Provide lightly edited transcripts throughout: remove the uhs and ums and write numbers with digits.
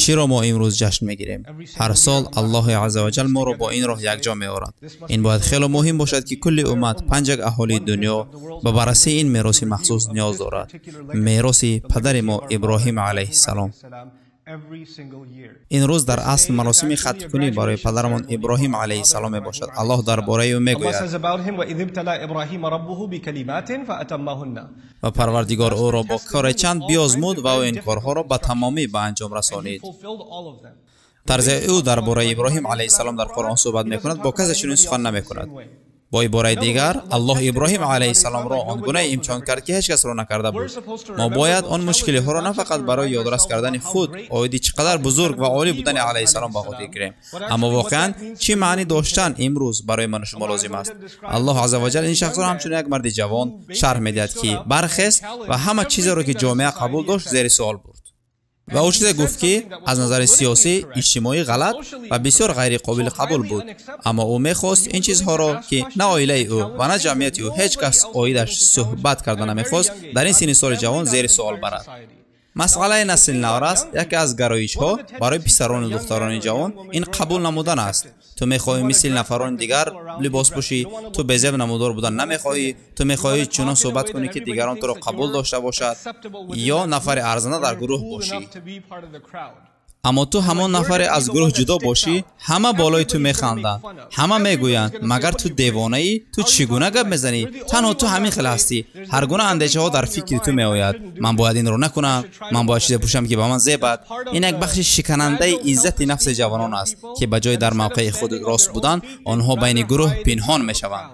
Чиро мо имрӯз ҷашн мегирем? Ҳар сол Аллоҳи азза ва ҷал моро бо ин роҳ якҷо меорад. Ин бояд хело муҳим бошад, ки кулли уммат, панҷак аҳолии дунё ба баррасии ин мероси махсус ниёз дорад. Мероси падари мо Иброҳим алайҳиссалом. Ин рӯз дар асл маросими хатмкунӣ барои падарамон Иброҳим алайҳиссалом мебошад. Аллоҳ дар бораи ӯ мегӯяд: ва Парвардигор ӯро бо коре чанд биёзмуд ва ӯ ин корҳоро ба тамомӣ ба анҷом расонид. Тарзи ӯ дар бораи Иброҳим алайҳиссалом дар Қуръон суҳбат мекунад, бо касе чунин сухан намекунад. Бо ибораи дигар, Аллоҳ Иброҳим алайҳиссаломро он гуна имтиҳон кард, ки ҳеҷ касро накарда буд. Мо бояд он мушкилиҳоро на фақат барои ёдрас кардани худ оиди чӣ қадар бузург ва олӣ будани алайҳиссалом ба хотир гирем, аммо воқеан чӣ маънӣ доштан имрӯз барои ману шумо лозим аст. Аллоҳ азза ва ҷал ин шахсро ҳамчун як марди ҷавон шарҳ медиҳад, ки бархест ва ҳама чизеро, ки ҷомеа қабул дошт, зери суол бурд. Ва ӯ чизе гуфт, ки аз назари сиёсӣ, иҷтимоӣ ғалат ва бисёр ғайриқобили қабул буд. Аммо ӯ мехост ин чизҳоро, ки на оилаи ӯ ва на ҷамъияти ӯ ҳеҷ кас оидаш суҳбат карда намехост, дар ин синни соли ҷавон зери суол барад. Масъалаи насли наврас яке аз гароишҳо барои писарону духтарони ҷавон ин қабул намудан аст. Ту мехоҳӣ мисли нафарони дигар либос пӯшӣ, ту безеб намудор будан намехоҳӣ, ту мехоҳӣ чунон суҳбат кунӣ, ки дигарон туро қабул дошта бошад, ё нафари арзанда дар гурӯҳ бошӣ. Аммо ту ҳамон нафаре аз гурӯҳ ҷудо бошӣ, ҳама болои ту механданд, ҳама мегӯянд: магар ту девонаӣ? Ту чӣ гуна гап мезанӣ? Танҳо ту ҳамин хел ҳастӣ. Ҳар гуна андешаҳо дар фикри ту меояд: ман бояд инро накунам, ман бояд чизе пӯшам, ки ба ман зебад. Ин як бахши шиканандаи иззати нафси ҷавонон аст, ки ба ҷои дар мавқеи худ рост будан, онҳо байни гурӯҳ пинҳон мешаванд.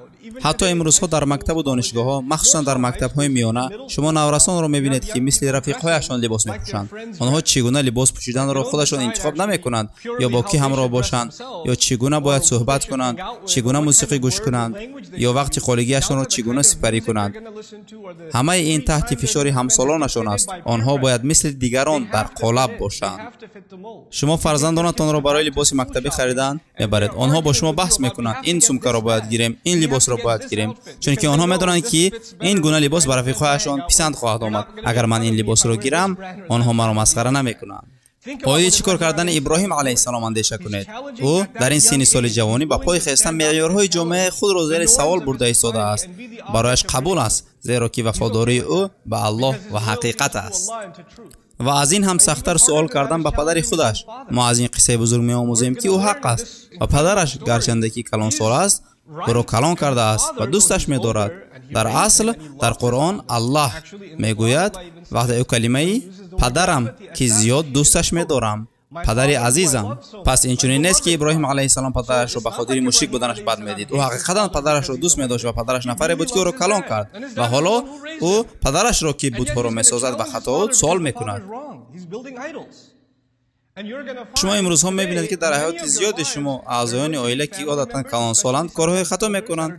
Ҳатто имрӯзҳо дар мактабу донишгоҳҳо, махсусан дар мактабҳои миёна, шумо наврасонро мебинед, ки мисли рафиқҳояшон либос мепӯшанд. Онҳо чӣ гуна либос пӯшиданро худашон интихоб намекунанд, ё бо кӣ ҳамроҳ бошанд, ё чӣ гуна бояд суҳбат кунанд, чӣ гуна мусиқӣ гӯш кунанд, ё вақти холигиашонро чӣ гуна сипарӣ кунанд. Ҳамаи ин таҳти фишори ҳамсолонашон аст. Онҳо бояд мисли дигарон дар қолаб бошанд. Шумо фарзандонатонро барои либоси мактабӣ харидан мебаред. Онҳо бо шумо баҳс мекунанд: ин сумкаро бояд гирем, ин либосро бояд гирем, чунки онҳо медонанд, ки ин гуна либос ба рафиқҳояшон писанд хоҳад омад. Агар ман ин либосро гирам, онҳо маро масхара намекунанд. Оиди чӣ кор кардани Иброҳим алайҳиссалом андеша кунед. Ӯ дар ин синни соли ҷавонӣ ба пой хеста меъёрҳои ҷомеаи худро зери савол бурда истодааст. Барояш қабул аст, зеро ки вафодории ӯ ба Аллоҳ ва ҳақиқат аст. Ва аз ин ҳам сахттар суол кардан ба падари худаш. Мо аз ин қиссаи бузург меомӯзем, ки ӯ ҳақ аст ва падараш, гарчанде ки калонсол аст, ӯро калон кардааст ва дӯсташ медорад. Дар асл дар Қуръон Аллоҳ мегӯяд вақте ӯ калимаи падарам, ки зиёд дӯсташ медорам, падари азизам. Пас инчунин нест, ки Иброҳим алайҳиссалом падарашро ба хотири мушрик буданаш бад медид. Ӯ ҳақиқатан падарашро дӯст медошт ва падараш нафаре буд, ки ӯро калон кард. Ва ҳоло ӯ падарашро, ки бутҳоро месозад ва хато суол мекунад. Шумо имрӯзҳо мебинед, ки дар ҳаёти зиёди шумо аъзоёни оила, ки одатан калонсоланд, корҳои хато мекунанд.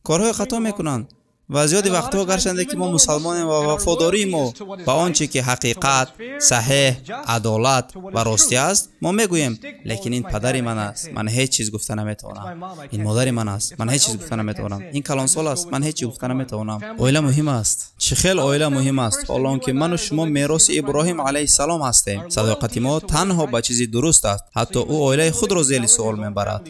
Корҳои хато мекунанд. Ва зиёди вақтҳо, гарчанде ки мо мусалмонем ва вафодории мо ба он чӣ ки ҳақиқат, саҳеҳ, адолат ва ростӣ аст, мо мегӯем: лекин ин падари ман аст, ман ҳеҷ чиз гуфта наметавонам. Ин модари ман аст, ман ҳеҷ чиз гуфта наметавонам. Ин калонсол аст, ман ҳеҷ чиз гуфта наметавонам. Оила муҳим аст. Чӣ хел оила муҳим аст, ҳоло он ки ману шумо мероси Иброҳим алайҳиссалом ҳастем. Садоқати мо танҳо ба чизи дуруст аст. Ҳатто ӯ оилаи худро зери суол мебарад.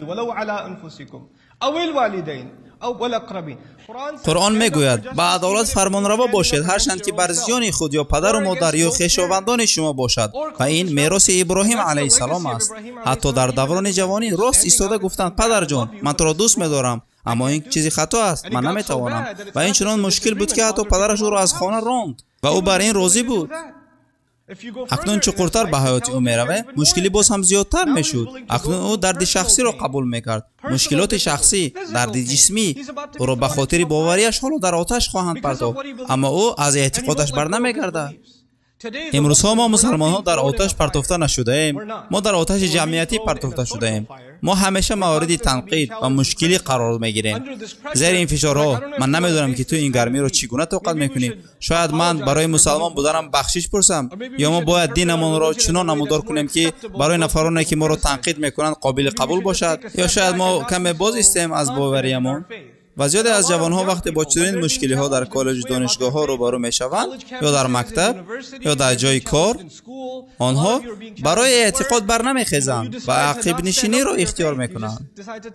Қуръон мегӯяд: ба адолат фармонраво бошед, ҳарчанд ки бар зиёни худ ё падару модар ё хешовандони шумо бошад. Ва ин мероси Иброҳим алайҳиссалом аст. Ҳатто дар даврони ҷавонӣ рост истода гуфтанд: падарҷон, ман туро дӯст медорам, аммо ин чизи хато аст, ман наметавонам. Ва ин чунон мушкил буд, ки ҳатто падараш ӯро аз хона ронд ва ӯ бар ин розӣ буд. Акнун чуқуртар ба ҳаёти ӯ меравем, мушкилӣ боз ҳам зиёдтар мешуд. Акнун ӯ дарди шахсиро қабул мекард. Мушкилоти шахсӣ, дарди ҷисмӣ ӯро ба хотири боварияш ҳоло дар оташ хоҳанд партофт, аммо ӯ аз эътиқодаш бар намегардад. Имрӯзҳо мо мусалмонҳо дар оташ партофта нашудаем. Мо дар оташи ҷамъиятӣ партофта шудаем. Мо ҳамеша мавриди танқид ва мушкилӣ қарор мегирем. Зери ин фишорҳо ман намедонам, ки ту ин гармиро чӣ гуна тоқат мекунӣ. Шояд ман барои мусалмон буданам бахшиш пурсам, ё мо бояд динамонро чунон намудор кунем, ки барои нафароне, ки моро танқид мекунанд, қобили қабул бошад, ё шояд мо каме боз истем аз бовариямон. Ва зиёде аз ҷавонҳо вақте бо чунин мушкилиҳо дар коллеҷу донишгоҳҳо рӯбарӯ мешаванд, ё дар мактаб, ё дар ҷои кор, онҳо барои эътиқод барнамехезанд ва ақибнишиниро ихтиёр мекунанд.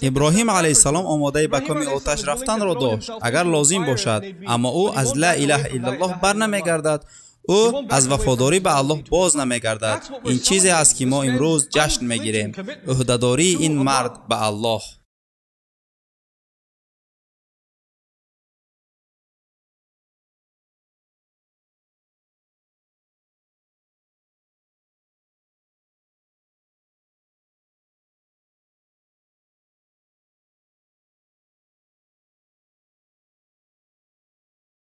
Иброҳим алайҳиссалом омодаи ба коми оташ рафтанро дошт, агар лозим бошад, аммо ӯ аз ла илаҳа иллаллоҳ барнамегардад. Ӯ аз вафодорӣ ба Аллоҳ боз намегардад. Ин чизе аст, ки мо имрӯз ҷашн мегирем: ӯҳдадории ин мард ба Аллоҳ.